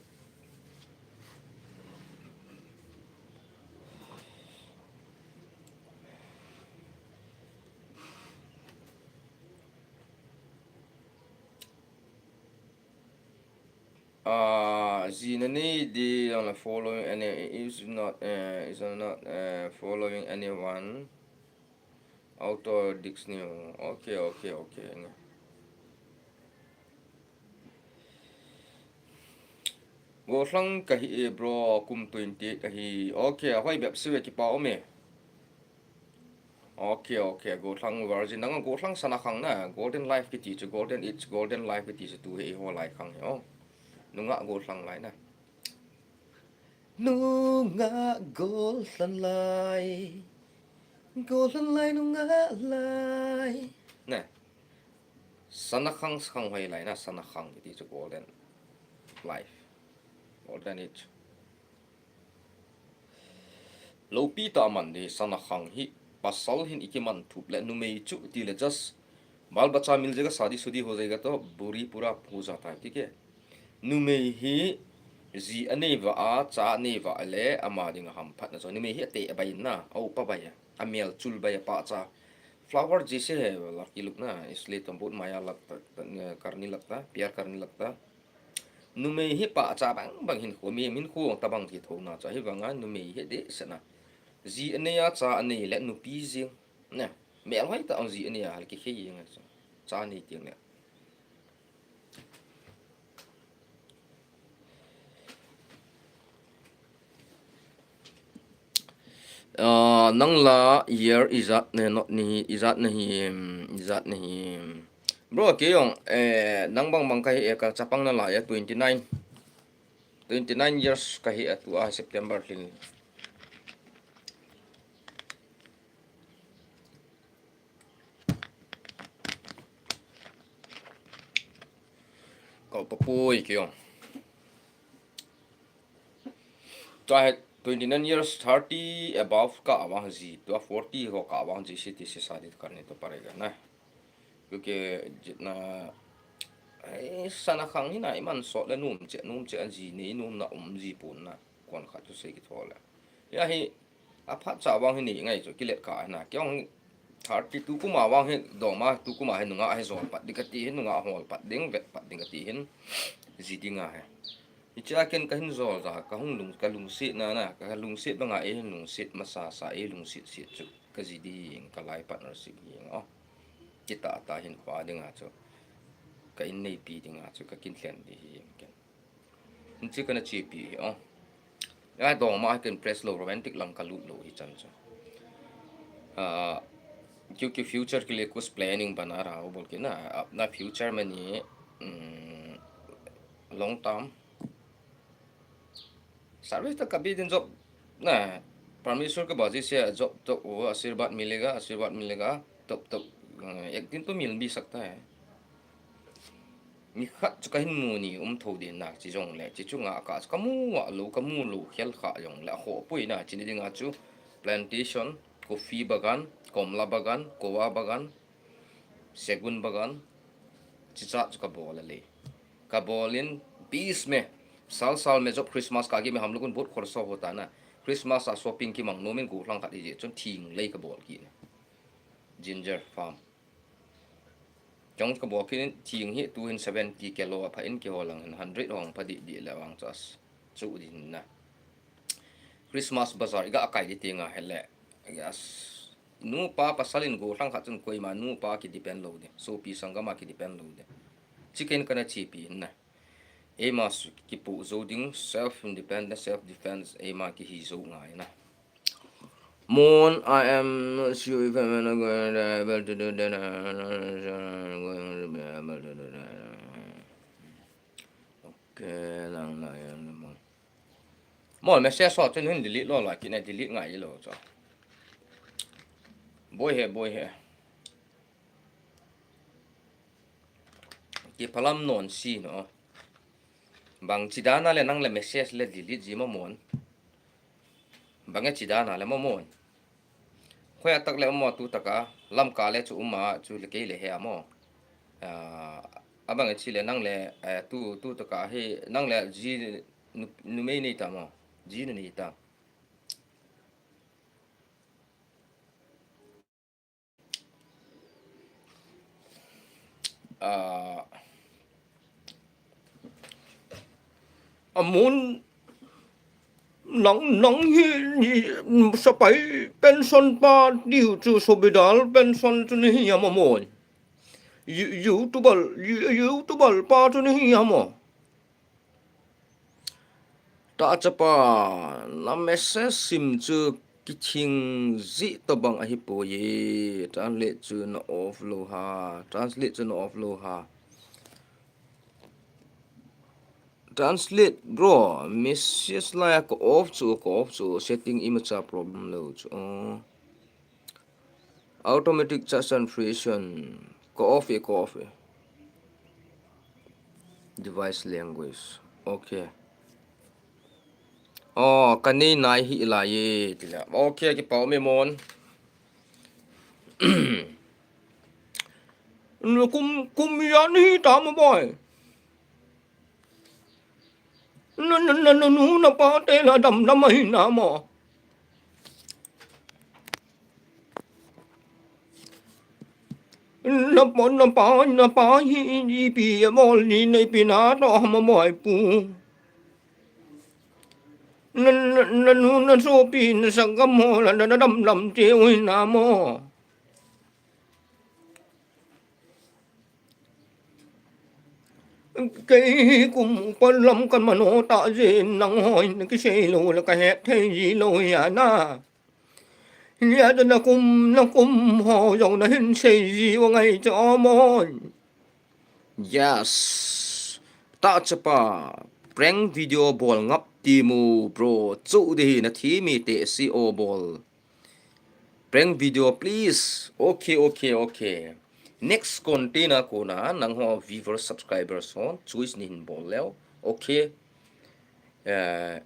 Ah, ji nanei di, uh, following any, is not, uh, is not, uh, following anyone. Auto Dix New. Okay, okay, okay. Gollhang kahi e bro, kum twenty eight ahi. Okay, ahoi bep siu e, kipa um e. Okay, okay, gollhang virgin. Nang gollhang sana khang na, golden life kiti chu, golden age, golden life kiti chu tu hi eiho lai khang hi, oh. Nungah gollhang lai na. Nungah gollhang lai. Gollhang lai, nungah lai. Na. Sana khang, khang hoi lai na, sana khang kiti chu golden life. Golden age. Lopi ta man di sana khang hi, pasal hin iki man thup le numei chu ti le just bal bacha mil jayega, shaadi shudi ho jayega to buri pura ho jata hai, theek hai. Numei hi ji anei va a, cha anei va le ama dinga hamphatna chu. Numei hi ate abai na, a upa bai a, amel chul bai a, pahcha. Flower jaise hai ladki log na, isliye tum bahut maya lagta, karne lagta, pyar karne lagta. Numei hi pahcha bang bang hinkho, mi hinkho tabang ti thouna chu, hivanga numei hi dehset na. Ji anei a, cha anei le nupi jing. Ne, mel hoi ta ang ji anei a, hal kikhei jing a chu. Cha anei teng le. Ah, nang la year ijat ne, not ni, ijat nahi, ijat nahi. Bro, kei jong, eh, nang bang bang kahi e, ka chapang nalai a, twenty nine. Twenty nine years kahi a tua September lhin. Ka upa pui kei jong. Tua hi twenty nine years, thirty above kah vang ji, tua forty ho kah vang ji, C T C shaadi karne to padega na. Kyunki jitna, ai, sana khang hi na, iman sot le nom cheh, nom cheh a ji nei, nom na um ji pon na, kon khat chu sei kithou le. Ya hi, aphat cha vang hi nei ngai chu, kilet kah na, kei jong thirty two kum a vang hi, dongma, tu kum a hi nungah hi jol pat ding kati hin, nungah hol pat ding, vet pat ding kati hin, ji dinga hi. Hichea ken kahin jol ja, kahung lung, kalungset na na, kalungset banga eihin lungset masa sa, eilungset set chu, kaji ding, ka life partnership ding, oh. Kitah tah hin pa dinga chu, ka in neipi dinga chu, ka kin lhen di hi ken. Hiche kana chepi hi, oh. Ya dongma ken press lou, romantic lang kalut lou hi chan chu. Ah, kyunki future ke liye kuch planning bana raha hu bol ke na, apna future mein nahi, um, long term service to kabhi din job na, Parmeshwar ke baji se job to wo ashirwad milega, ashirwad milega, tab tak, uh, ek din to mil bhi sakta hai. Nikhat chu kahin mu ni um tho din na, chi jong le, chi chu nga ka, kamu a lou, kamu lou khel kha jong le, akhoh poi na, chi ni dinga chu plantation, coffee bagan, komla bagan, koa bagan, segun bagan, chicha chu kabol ale. Kabol in bis me, sal sal me job Christmas kagi me hamlukun bot khorso hotana. Christmas a shopping kimang nomin gollhang khat ije chun thing lei kabol kine. Ginger farm. Chong kabol kine thing hi tuhin seventy kilo apha in kiholang in hundred hong pha di di le wang chas. Chu din na. Christmas bazar iga akai di tinga hele. Yes. Nupa pasalin gollhang khat chun koima nupa ki depend lo de. Sopi sanggama ki depend lo de. Chicken kana chipi na. Eima kipu zo ding self independence, self defense eima kihi zo ngai na. Mon, I am not sure if I'm gonna be able to do that. Okay, lang na yan naman. Mon, message ho chun hin delete lo la, kine delete ngai lo cho. Boi he, boi he. Kiphalam non si no. Bang chidana le nang le message le delete ji mo mon. Bang e chidana le mo mon. Khoya tak le mo tu taka lamka le chu uma chu le kei le he amo. Ah, abang e chi le nang le, eh, tu, tu taka he nang le ji nu, numei nei ta mo. Ji na nei ta. Ah, amun nang, nang hi, hi, sapai pension pa diu chu sobidal pension chu ni hi ama mon. You, YouTuber, You, YouTuber pa chu ni hi ama. Ta chapa, na message sim chu kithing ji tobang ahi poi. Translate chu na off lo ha. Translate chu na off lo ha. Translate, bro. Message la ka off chu, ka off chu. Setting ima cha problem lo chu. Oh. Automatic chat transcription. Ka off e, ka off e. Device language. Okay. Oh, ka nei nai hi lai e, tila. Okay, kipau me mon. Kum, kum yan hi ta mo boi. Na, na, na, na, nu, na pa te la dam, dam ahi na mo. Na pa, na pa, na pa hi, ipi mo ni, na ipi na to mo mo ai pu. Na, na, na nu, na sopi, na sanggam ho la, na, na dam, dam te ui na mo. Kei kum palam kan mano ta jin nang hoi na kisei lo la ka het thei ji lo ya na. Lia da na kum, na kum ho jong na hin sei ji wa ngai cha mon. Yes. Ta chapa. Prank video bol ngap ti mu bro. Chu de hi na thi mi te si o bol. Prank video, please. Okay, okay, okay. Next content a kona nangho viewer subscriber son choice ni hin bol leo. Okay. Eh,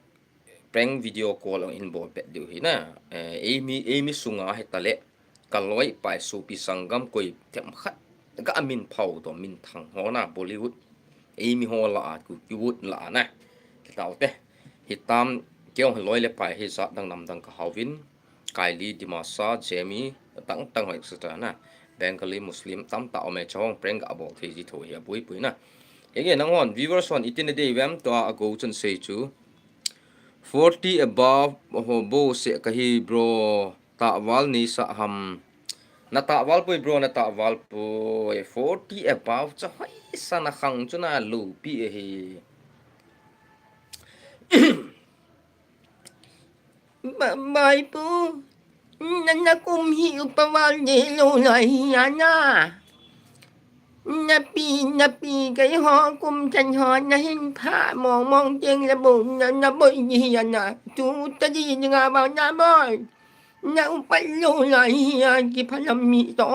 prank video call ang hin bol pet diu hi na. Eh, eimi, eimi sunga hi tale. Ka loi pai supi sanggam koi tem khat. Ka amin phau to min thang ho na Bollywood. Eimi ho la a ku ki wood la na. Kitau te. Hitam keu loi le pai hi sa dang nam dang ka hawin. Kaili, Dimasa, Zeme, tang tang ho et cetera na. Bengali, Muslim, tam ta ome chong prank a bol thei ji tho hi a bui pui na. Ege nang hon, viewers hon, itin a dei vem to a go chun sei chu. Forty above, ho bo se ka hi bro, ta val ni sa ham. Na ta val pui bro, na ta val pui. Forty above, cha hoi sa na khang chu na lu pi e hi. Ba-, bai pu, na, na kum hi upa val de lo lai hi ya na. Na pi, na pi kai ho kum chan ho na hin pha mong mong tieng la bu na, na boi ni hi ya na. Tu ta di ni nga ba na boi. Na upa lo lai hi ya ki pha lam mi to.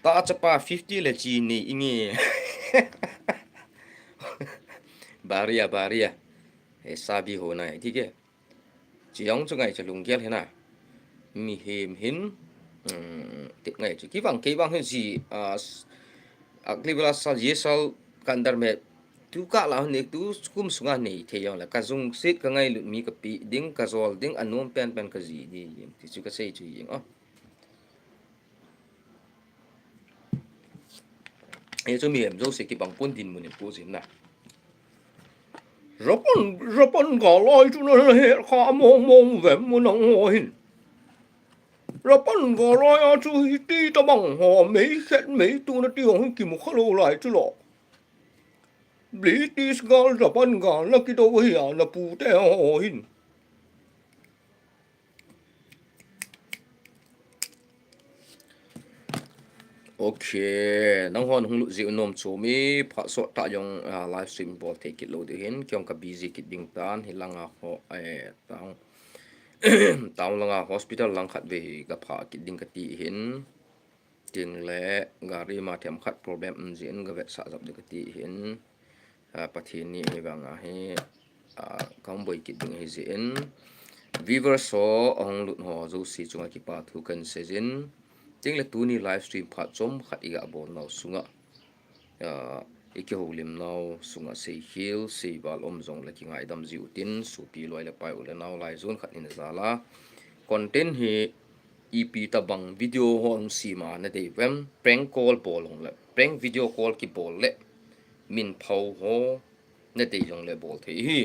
Ta chapa fifty le chi ni inge. Baria, baria. E sabi ho na, thik hai. Tiang chu ngai chu lunggel hina. Mihem hin, um, ti ngai chu. Kivang, kivang hin ji, ah, s-, akli bela sal, ye sal kandar me, tu ka la ne, tu kum sunga nei thei jong le. Ka jung sit ka ngailut mi ka pi ding, ka jol ding, anom pen pen ka ji ding. Ti chu ka sei chu jing, oh. Hichu mihem jouse kibang pon dinmun in pu jin na. Japan, Japan gal lai chu na he kha mong mong vem mo nangho hin. Japan gal lai a chu hiti tabang ho mei khet mei tu nati jong kimu kha lou lai chu lo. British gal, Japan gal na kido hi a na pute ho hin. Ok, nanghon hung lut jiu nom chu mi phat sot tah jong, ah, live stream bol thei kit lou ding hin, kei jong ka busy kit ding tan, hi langa ho, eh, town, town langa hospital lang khat vei ka pha kit ding ka ti hin, tin le gari ma themkhat problem um jin ka vetsah jap ding ka ti hin. Ah, Pathen ni hi vang ahi, ah, ka hung boi kit ding ahi jeh in. Viewers ho, ahung lut ho jouse chunga kipa thu kan sei jin. Tin le tuni live stream phat chomkhat i ga bol nau sunga, ah, i kihoulim nau sunga seikhel, seival um jong le kingaidam jiu tin, sopi loi le pai u le nau lai jon khat in jal a. Content hi ipi tabang video ho hung sem a na dei uvem, prank call bol hung le, prank video call kibol le, min phao ho, na dei jong le bol thei hi.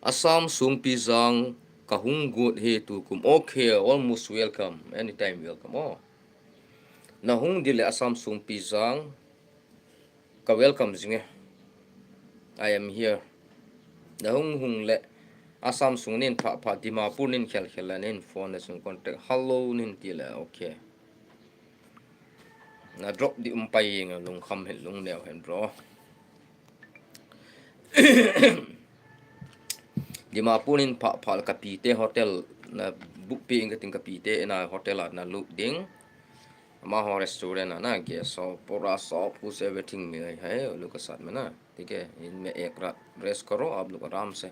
Assam Songpi Jang ka hung got hi tukum. Ok, almost welcome. Anytime welcome. Oh. Na hung di le Assam Songpi Jang ka welcome jing e. I am here. Na hung hung le Assam sung nin pha pha Dimapur nin khel khel le nin phone le sung contact. Hello nin ti le. Ok. Na drop di um pai jeng lungkham hin lungneo hin bro. Dimapur in pha pha ka pite hotel na book pi ing ka ting ka pite ina hotel a na lut ding. Amaho restaurant a na guest ho, pura sob, who's everything mil hai, hai, lou ka sat me na. Tike, in me ek rat rest karo, aap log aram se.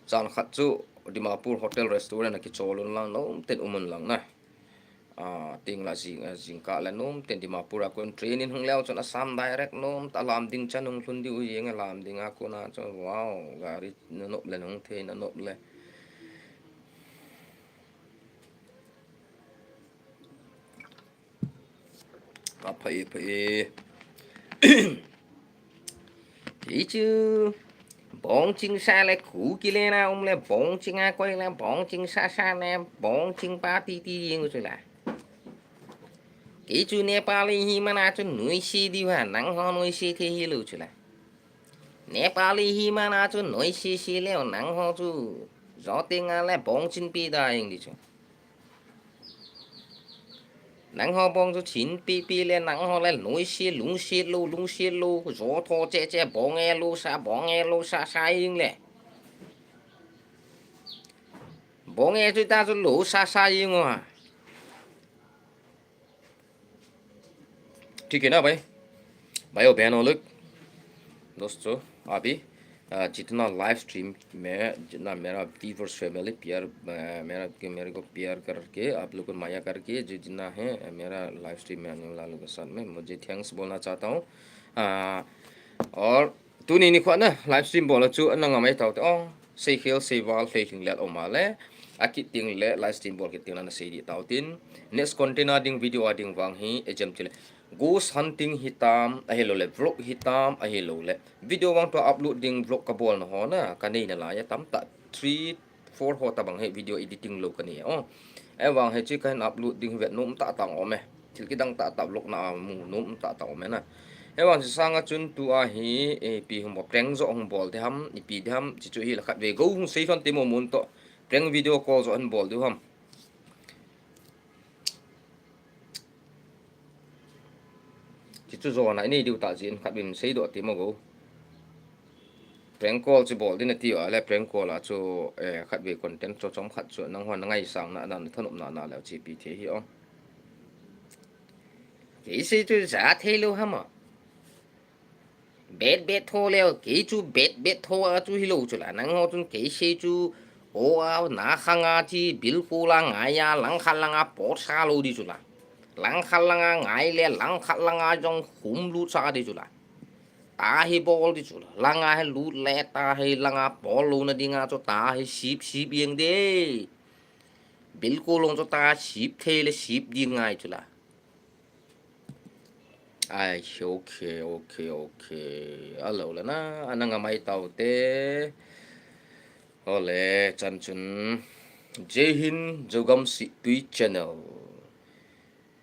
Chan khat chu Dimapur hotel restaurant a kichol un lang, nom ten um un lang na. Ah, tin la jing, ah, jingkah le nom ten Dimapur a kon train in hung leu chun Assam direct nom ta lam ding chan hung lhun diu jeng a lam ding a kon a chun wow, gari na nop le hung thei na nop le. Apha e, pha e. Kei chu bong ching sa le khu kile na um le bong ching a koi le bong ching sa sa le bong ching pa ti ti jing u chu la. Kei chu Nepali hi mana chu noise diu ham, nangho noise thei hilou chu la. Nepali hi mana chu noise se leu nangho chu jo teng a le bong chin pi da jing di chu. Nangho bong chu chin pi pi le nangho le noise lungset lou, lungset lou, jo tho che che bong e lou sa, bong e lou sa sa jing le. Bong e chu ta chu lou sa sa jing u ham. ठीक है ना भाई, भाई और बहनों लोग, दोस्तों, अभी, अ, जितना लाइव स्ट्रीम में जितना मेरा व्यूअर्स फैमिली प्यार, अ, मेरा, मेरे को प्यार करके, आप लोग को माया करके जो जितना है, अ, मेरा लाइव स्ट्रीम में आने वाला लोग के साथ में मुझे थैंक्स बोलना चाहता हूँ। अ, और Tuni nikho a na live stream bol a chu ana ngamai tau te, oh, seikhel seival hleilhing le um a le, akit ding le live stream bol kit ding le ana sei di tau tin. Next content a ding, video a ding vang hi, ejem ti le ghost hunting hitam, ahilou le vlog hitam, ahilou le video vang tua upload ding vlog ka bol na ho na, ka nei na lai a tamtah three four ho tabang hi video editing lou ka nei. Oh. Ahivang hiche kahin upload ding hi vet nom tah tah um e. Thil kidang tah tah vlog na a mu nom tah tah um e na. Ahivang hiche sanga chun tua hi, eh, ipi hung bol, prank joh hung bol ding ham, ipi ding ham, hichu hi la khat vei gou hung sei lhon te mo mun toh. Prank video call joh hin bol diu ham. Hichu jona inei diu tah jeh in khat vin sei doh ti mo gou. Prank call chu bol ding nati a le prank call a chu, eh, khat vei content chu chomkhat chu nanghon na ngaisang na, na thanop na, na le chepi thei hi o. Kei sei chu ja thei lou ham a. Bet bet tho leu, kei chu bet bet tho a chu hilou chu la. Nangho chun kei sei chu, o a, na khang a chi, bilkul a ngai a, langkhat langa pot sa lou di chu la. Langkhat langa ngai le, langkhat langa jong khum lut sa di chu la. Ta hi bol di chu la. Langa hi lut le, ta hi langa bol louna dinga chu ta hi sip sip jeng de. Bilkul long chu ta sip thei le sip ding ngai chu la. Ai, okay, okay, okay. Alo le na, ana ngamai tau te. Ole, chan chun. Jai Hind, Zogam Sittwe Channel.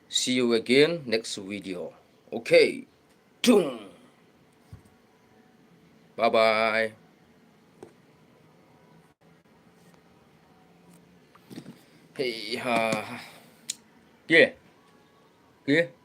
See you again next video. Okay. Tum. Bye bye. Hey ha. Ke. Ke.